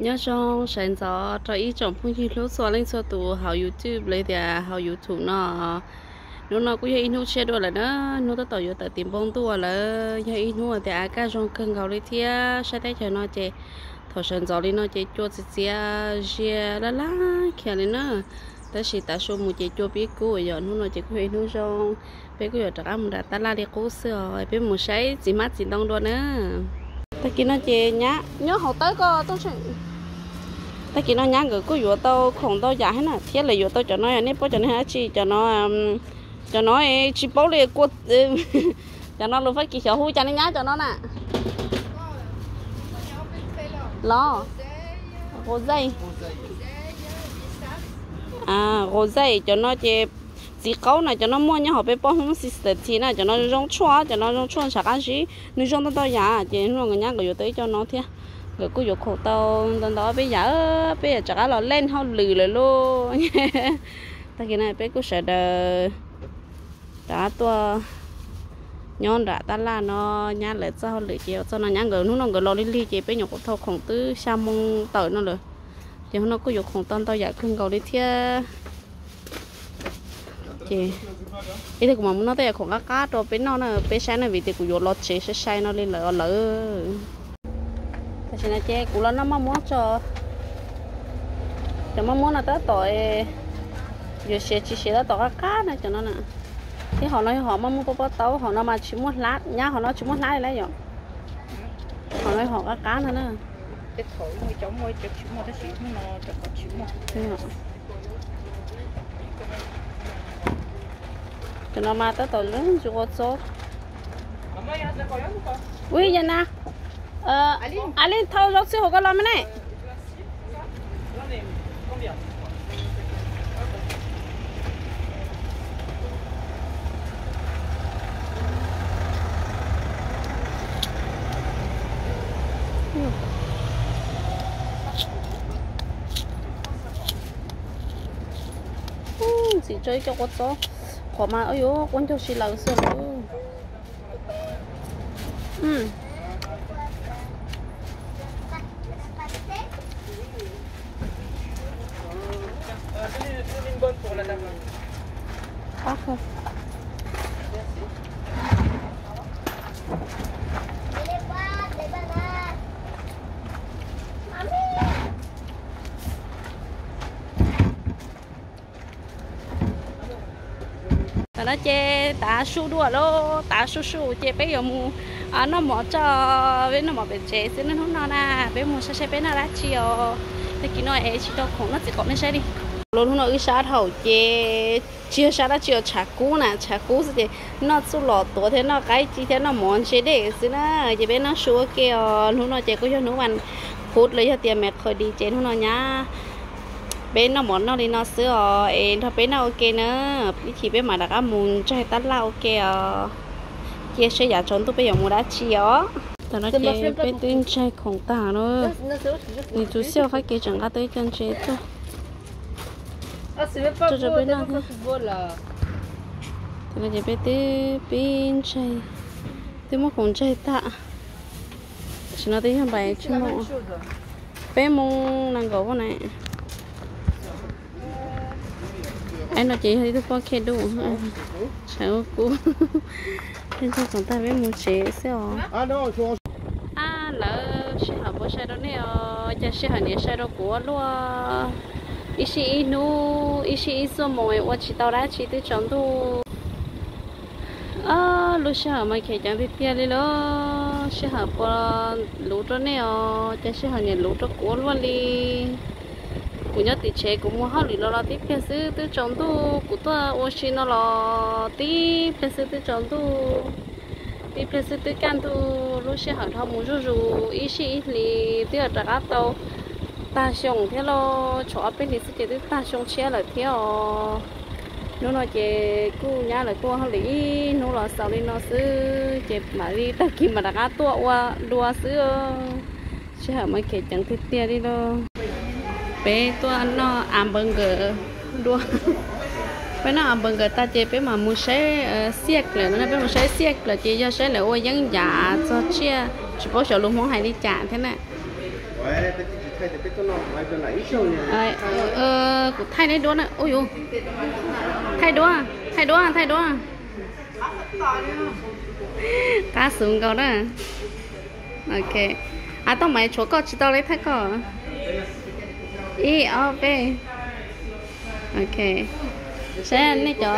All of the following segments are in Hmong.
Nyob zoo sawv ntxov rau ib tsoom phooj ywg hlub txhua leej txhua tus hauv YouTube los tias hauv YouTube no. Hnub no kuj yog ib hnub tshiab dua lawm na, hnub tab tom yuav tawm tim npoo ntuj lawm, yog ib hnub tias a kaj zoo kawg nkaus li thiab. Saib teb chaws no ces thaum sawv ntxov li no ces cua txias txias zias laj laj khiav li na, tab sis tav su mus ces cua pib kub yom. Hnub no ces kuj yog ib hnub zoo, peb kuj yuav rov qab mus nram tab laj li qub xwb os. Peb mus saib txiv hmab txiv ntoo dua na. Tag kis no ces nyab nyob hauv tawb ko, tag kis no nyab nkawd kuj yuav tau khoom ntau yam thiab na, thiab lawv yuav tau cov no, yog nej paub cov no dab tsi, cov no, cov no tsis paub li kua, cov no lus Fab Kis xyov hu cas li nyab cov no na. Los, rosé, rosé, cov no ces txiv qaub na, cov no muaj nyob hauv peb pob Hmoob Sister Tea na, cov no zoo tshuaj, cov no zoo tshuaj ntshav qab zib, nws zoo ntau ntau yam. Ces hnub no nkawd nyab nkawd yuav tau ib co no thiab, nkawd kuj yuav khoom tau ntau ntau peb yam, peb yuav rov qab los leej hauj lwm lawm lauj. Tag kis no peb kuj sawv daws rov qab tuaj nyob nram tab laj no, nyab lawv txoj hauj lwm ces txoj no nyab nkawd hnub no nkawd los lig lig ces peb nyuam qhuav thau khoom twb xya moo tawm no lawm. Ces hnub no kuj yuav khoom tau ntau yam kawg nkaus li thiab. Ces ib tag kuv mam mus noj tej yam khoom qab qab rau peb noj na, peb saib na, vim tias kuv yuav los tsev sai sai no li lawm os lawm. Tam sim no ces kuv los noj maj muab tso. Cov maj muab no tab tom yuav siav tsis siav tab tom qab qab na cov no na. Thiab hom no yog hom maj muab pob pob taub, hom no mas tsis muaj hlab, nyab hom no tsis muaj hlab li lauj yom. Hom no hom qab qab no na. Cov no mas tab tom zoo ntsis ua txob. Ui yog na, a li thau zaub txhwb hauv ko los me ne. Ntxim tso ib co kua txob, qhov mas yuav quab ncaug si lawm xwb. Tam no ces tav su dua lawm, tav su su ces peb yuav mus noj mov tso, peb noj mov pem tsev xwb na. Hnub no na peb mus saib saib peb noj dab tsi os. Tag kis no es tsis tau khoom noj txiv qaub nej saib li. Los hnub no wb sab dhau ces tsis yog sab dab tsi os, tshav kub na, tshav kub xwb ces noj txuj lom tuav thiab noj qaib ci thiab noj mov ntse dej xwb na. Ces peb noj su ua ke os. Hnub no ces kuj yog hnub vas phuv los yog tias me qhov dis ces hnub no nyab peb noj mov noj li no xwb os, es nrog peb noj ua ke na. Ib chim peb mam rov qab mus ntsaig tab laj ua ke os. Cia seb yav tsaus ntuj peb yuav mus dab tsi os. Tam no ces peb twb ntsaig khoom tag na. Nws tus xiaj Fab Kis tseem nqa tau ib co ntses tuaj rau peb noj thiab. Tam no ces peb twb pib ntsaig, twb muab khoom ntsaig tag. Tam sim no twb yog npaim tsib moos, peb moos nees nkaum na. Aib no ces yog ib tug poj khej duj, tshav kub. Peb ntsaig khoom tag peb mus tsev xwb os. Ab, lawv sij hawm puas sai rau nej os? Cas sij hawm niam sai rau kuv ua luaj? Ib sij ib hnub, ib sij ib xuab moos ua tsis tau dab tsi twb tsaus ntuj. Ob, lub sij hawm mas khev ceev tiag tiag li lauj. Sij hawm puas luv rau nej os? Cas sij hawm niam luv rau kuv ua luaj li. Kuv nyob tim tsev kuv mus hauj lwm los los tib pliag xwb twb tsaus ntuj, kuv tuaj ua si no los tib pliag xwb twb tsaus ntuj, tib pliag xwb twb kaj ntug. Lub sij hawm dhau mus zuj zus, ib sij ib hlis twb yuav rov qab tau tag xyoo thiab lauj. Tshuav ob peb hlis xwb ces twb tag xyoo tshiab lawm thiab os. Hnub no ces kuj nyab lawv kuj ua hauj lwm ib hnub los xaus li no xwb ces mam li tag kis mam rov qab tuaj ua dua xwb. Sij hawm mas khev ceev tiag tiag li lauj. Peb tuaj noj hamburger dua. Peb noj hamburger tag ces peb mam mus saib xiaj dlawm no, peb mus saib xiaj dlawm ces yog saib lawv ua yeeb yam txog tsiaj, tsis paub xyov lus Hmoob hais li cas thiab na. Kuv thaij neb duab na. Ui yus, thaij duab, thaij duab, thaij duab. Qab xus nkaus na. Ok, av toj mas tshuav koj tsis tau li thaij koj. Ib ob peb. Ok, saib nej cov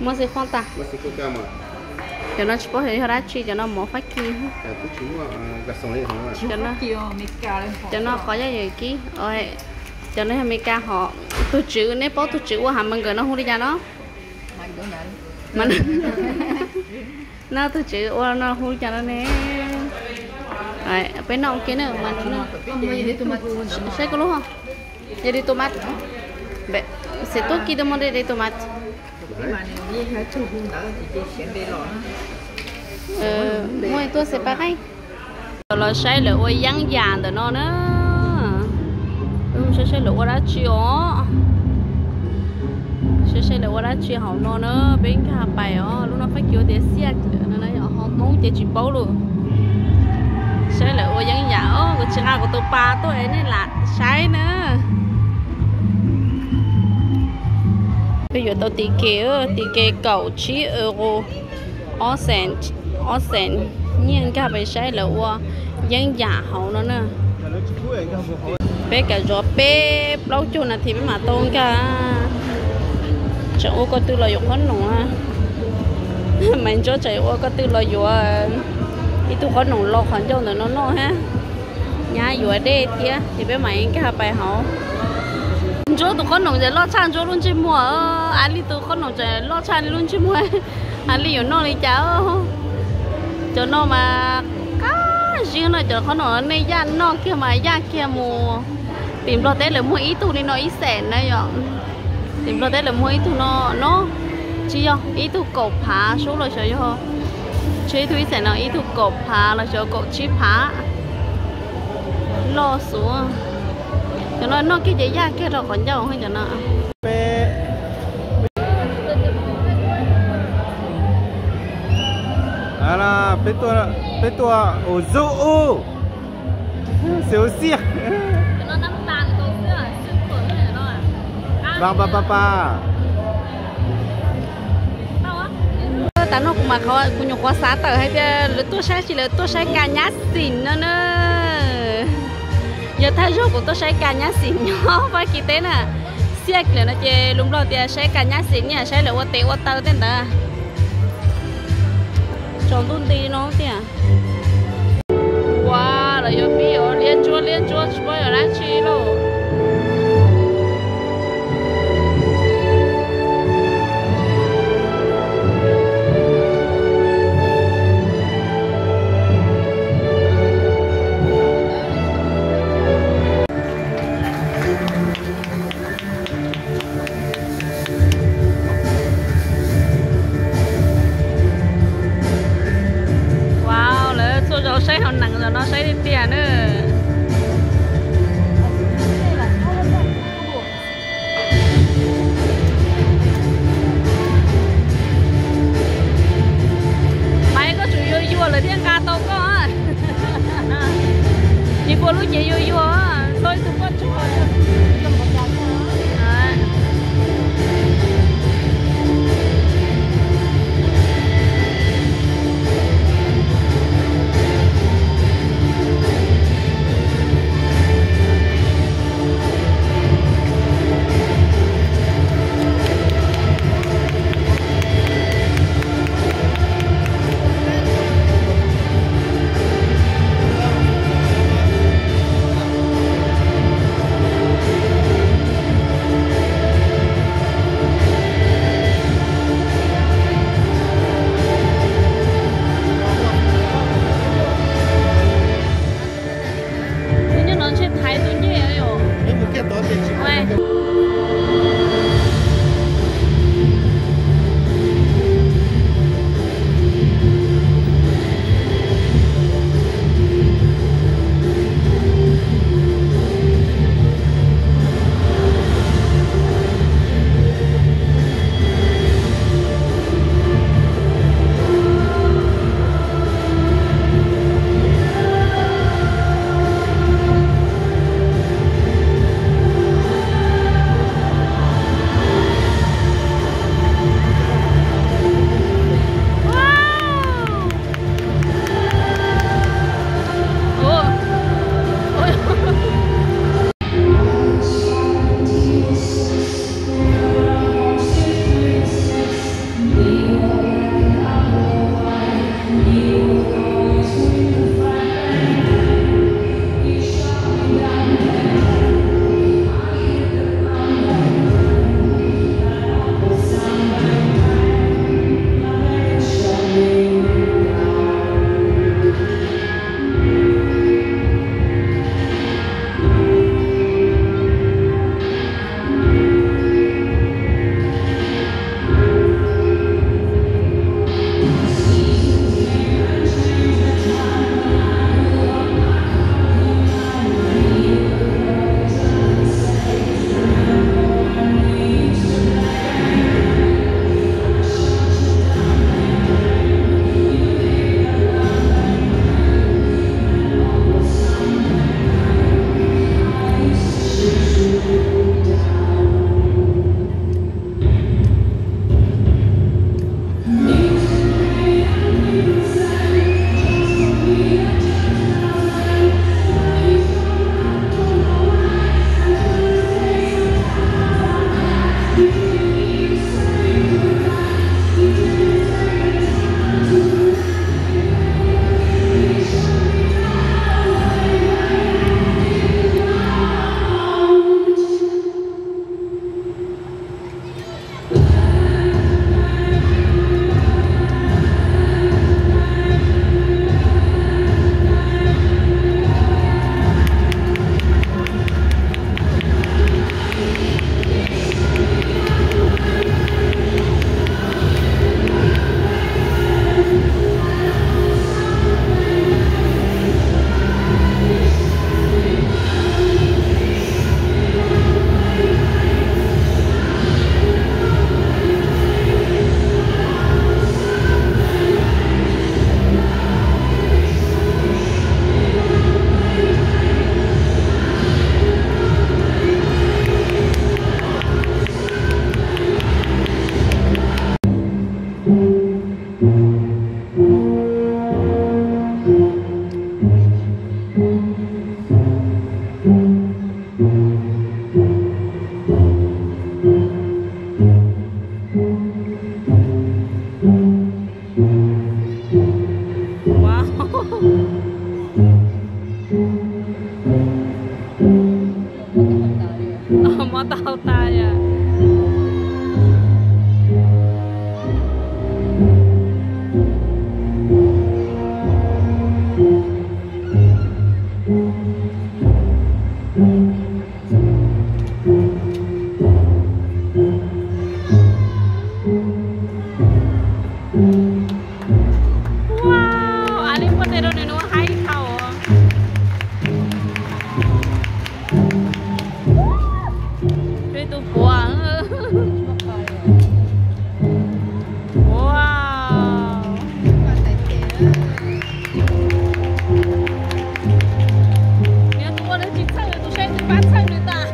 muaj xi khuaj tas. Cov no tsis paub yog dab tsi, cov no mov Fab Kis. Cov no qhov yaj yawm kib. Cov no yog Amelikas hom. Tus tswv, neb paub tus tswv ua ham mas nkawd no hu li cas no? No tus tswv ua no hu li cas no ne? Peb noj ua ke na mas no. Saib koj lub ho. Yog li tus mas xim tub kis tus mas li tus mas. Muaj tuaj xim pab qaib. Los saib lawv ua yeeb yam ntawm no na. Saib saib lawv ua dab tsi os. Saib saib lawv ua dab tsi hauv no na, peb nkag pais os. Lub no Fab Kis tias xiaj lawm no, ho Hmoob ces tsis paub lawm. Saib lawv ua yeeb yam os, kuv tsis nqa kuv tus pas tuaj es nej lam saib na. Peb yuav tau tis ke, tis ke kaum tsib euro, ob xees, ob xees nyiaj. Nkag pais saib lawv ua yeeb yam hauv no na. Peb kam zov peb plaub caug nas this peb mam tau nkag. Tseem ua ko tw los yuav qhob noom. Maiv Ntsuab tseem ua ko tw los yuav ib tug qhob noom los qhov ncauj ntawm no noj hab. Nyab yuav dej thiab ces peb mam nkag pais hauv. Ntsuab tus qhob noom ces loj tshaj Ntsuab lub ntsej muag. Ab Li tus qhob noom tseem loj tshaj li lub ntsej muag. Ab Li yuav noj li cas? Cov no mas qab zib no, cov qhob noom nej yaj noj kiag mas yaj kiag mus. Tim Nplog teb lawv muag ib tug li no ib xees na yom. Tim Nplog teb lawv muag ib tug no, no tsis yog ib tug kaum phav sub los xyov yog, tsis ib tug ib xees no, ib tug kaum phav los xyov kaum tsib phav. Loj xwb. Cov no noj kiag ces yaj kiag rau qhov ncauj cov no. Peb tuaj ua zub ub, xwb xiaj. Pas pas pas pas. Tav no kuv mam, kuv nyuam qhuav xav tawm hais tias lawv tuaj saib tsis, lawv tuaj saib kas nyab xim no na. Yog thawj zaug kuv tuaj saib kas nyab xim nyob Fab Kis teb na. Xiaj lawm no ces lus Nplog tias saib kas nyab xim, saib lawv ua tes ua taw tej ntawd. Tsaus ntuj nti no tiag. Ua, lawv yuav pib ua liab ntsuab liab ntsuab tsis paub yog dab tsi lauj. Wow, lawv txhua zaus saib hauv neeg, zaum no saib tiag tiag na. Maiv, koj tsum yuag yuag lawv thiaj nqa tau koj. Tsis pua lub cev yuag yuag, txhob ib tug poj ntsuag. Nyob no ntshe thaiv tus ncej os. Tau tas yom. Wow, a li muaj tej rau nws nua haib thaum. Peb tus puav. Wow. Nws tus ua nws tsis txhawj nws tus seb nws pab txhawj nws tas.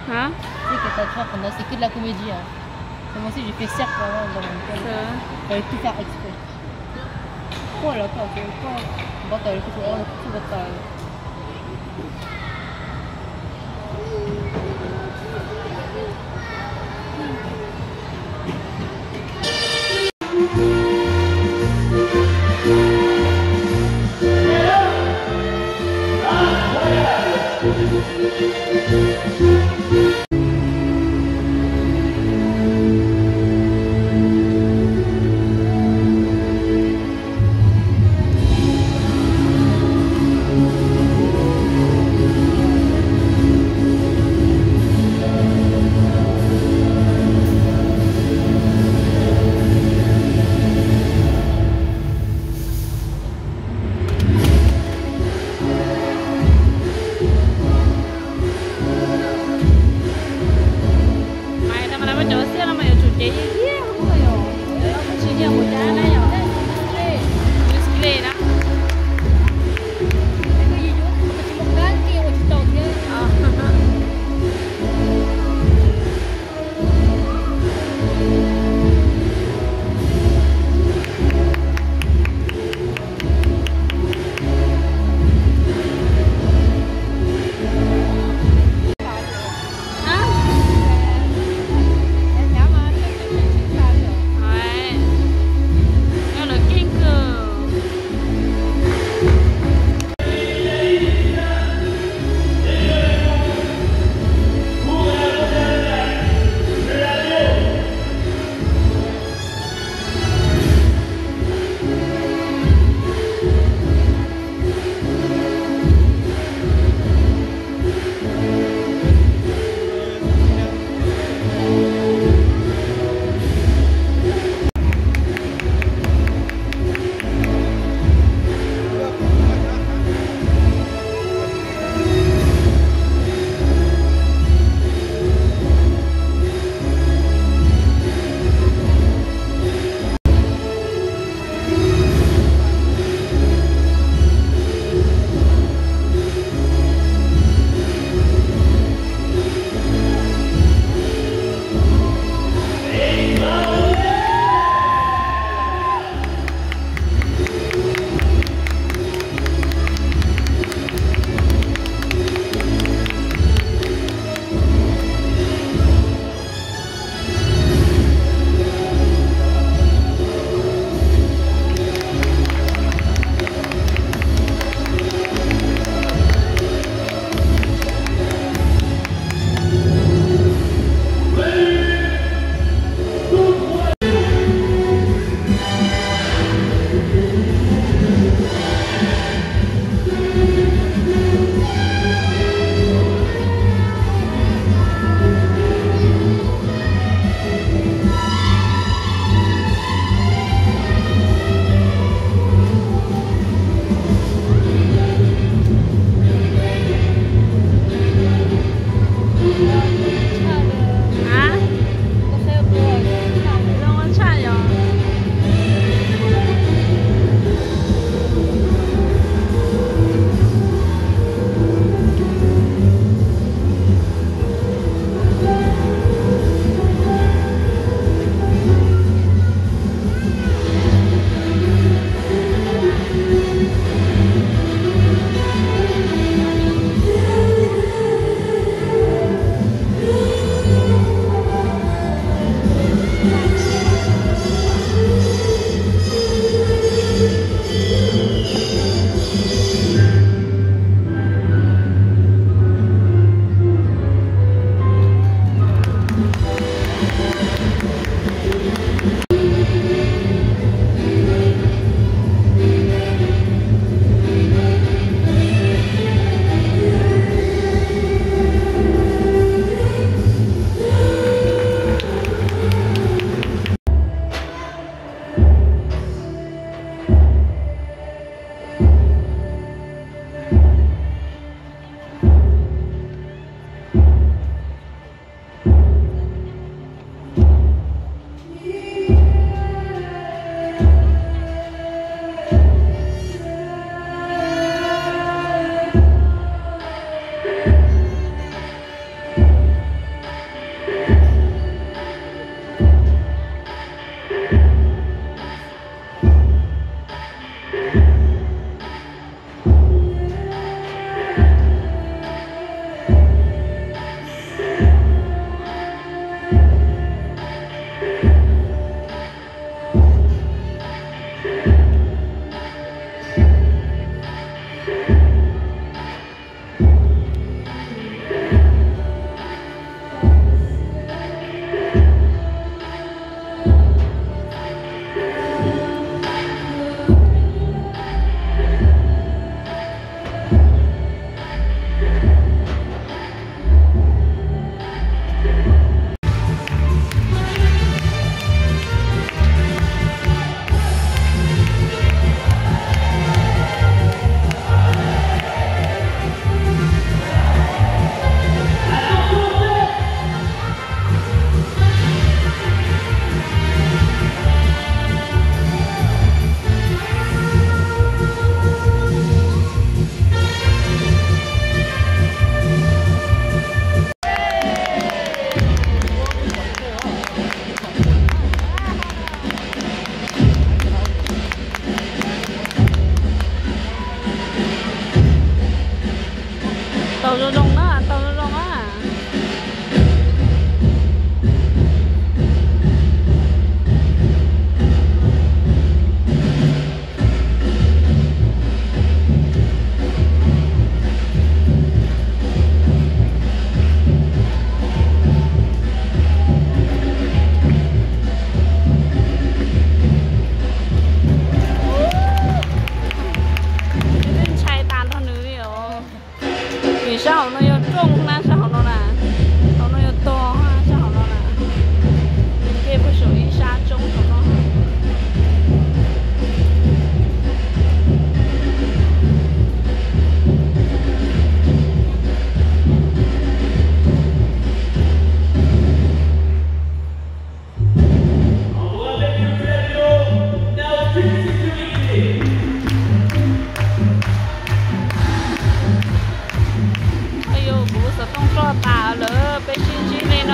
Hả?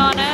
no na.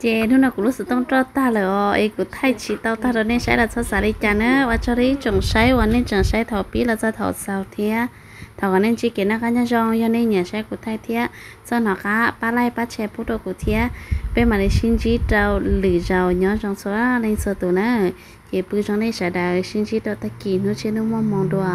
Ces hnub no kuv lub xov tooj roj tag lawm os, es kuv thaij tsis tau tag rau nej saib los txhob xav li cas na. Ua tsaug rau ib tsoom saib uas nej tseem saib thaum pib los txog thaum xaus thiab. Thov kom nej ntsib kev noj qab nyob zoo, yog nej nyiam saib kuv thaij thiab txhob hnov qab pab like pab share pub rau kuv thiab. Peb mam li sib ntsib rau lwm zaus, nyob zoo txhua leej txhua tus na. Ces pw zoo nej sawv daws, sib ntsib rau tag kis hnub tshiab hnub muaj hmoo dua.